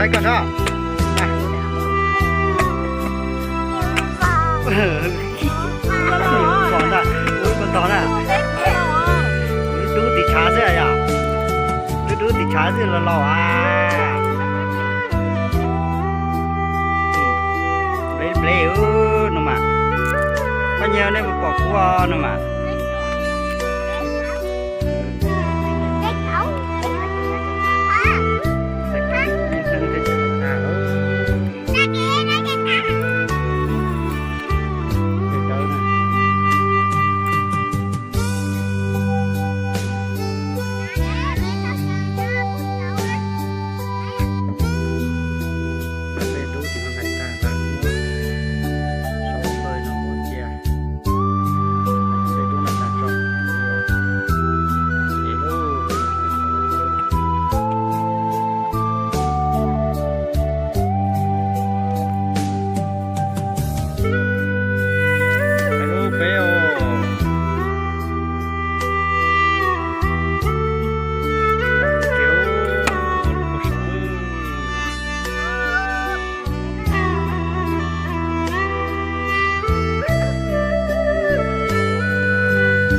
Koj sab. Pom ntag, ub koj ntog na. Dub dub tiv tshav xwb yom. Dub dub tiv tshav xwb los laus as. Nplej nplej no mas. Koj nyiag nej mus pom kuv no mas.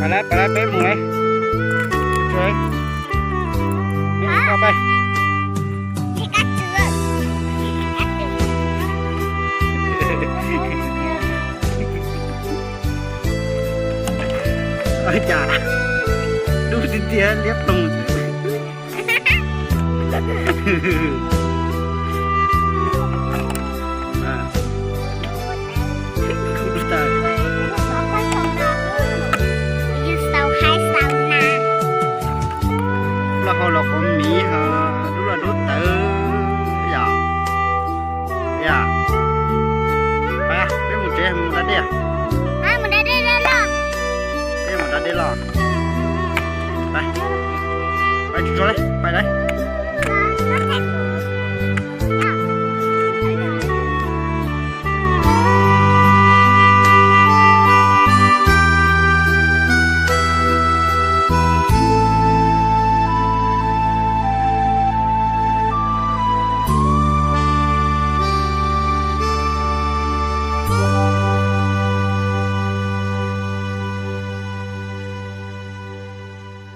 Pab lab, pab lab peb mus. Ua cas dub tiag tiag liab ploog. Loj hau los qhov miv ho dub loj dub tawv yom. Yom, peb mus tsev mus da dej. Peb mus da dej los. Pais, pais tsuag tsuag li, pais lauj.